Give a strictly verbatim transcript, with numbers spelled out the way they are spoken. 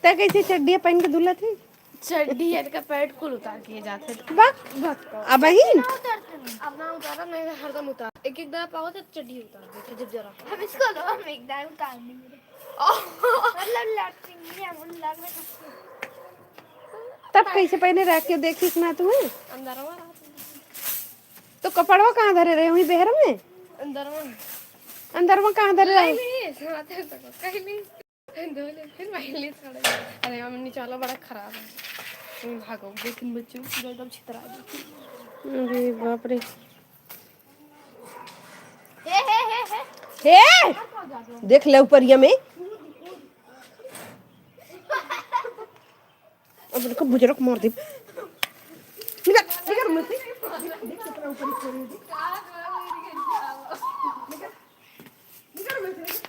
त कैसे चड्डी पहन के धुलत है? चड्डी है, इनका पैंट कुल उतार के जात है। बक। बक। अब बहिन? अब ना उतारा, नहीं हरदम उतार। एक एक दाना पावत है, चड्डी उतार देते जब जरा। हम इसको लो, हम एक दाना उतार देंगे। मतलब लड़ती नहीं है, हम लग रहे हैं। तब कैसे पहने रह के देखिस ना तू? अंदरवा रहत है। तो कपड़वा कहाँ धरे रहे? वहीं बहर में? अंदरवा। अंदरवा कहाँ धरे रहे? नहीं, नहीं, ऐसे बात है तो कहीं नहीं। धो ले, फिर पहले छोड़। अरे यार, मम्मी, चाला बड़ा खराब है। तुम भागो, लेकिन बच्चों पूरा एकदम छितरा दे। अरे बाप रे। हे, हे, हे, हे। हे! देख ले ऊपरिया में। अब देखो, बुजरक मार दे। निकल, निकल, मत। देख, कितना ऊपर ही छोड़ दे। निकल, निकल, मत।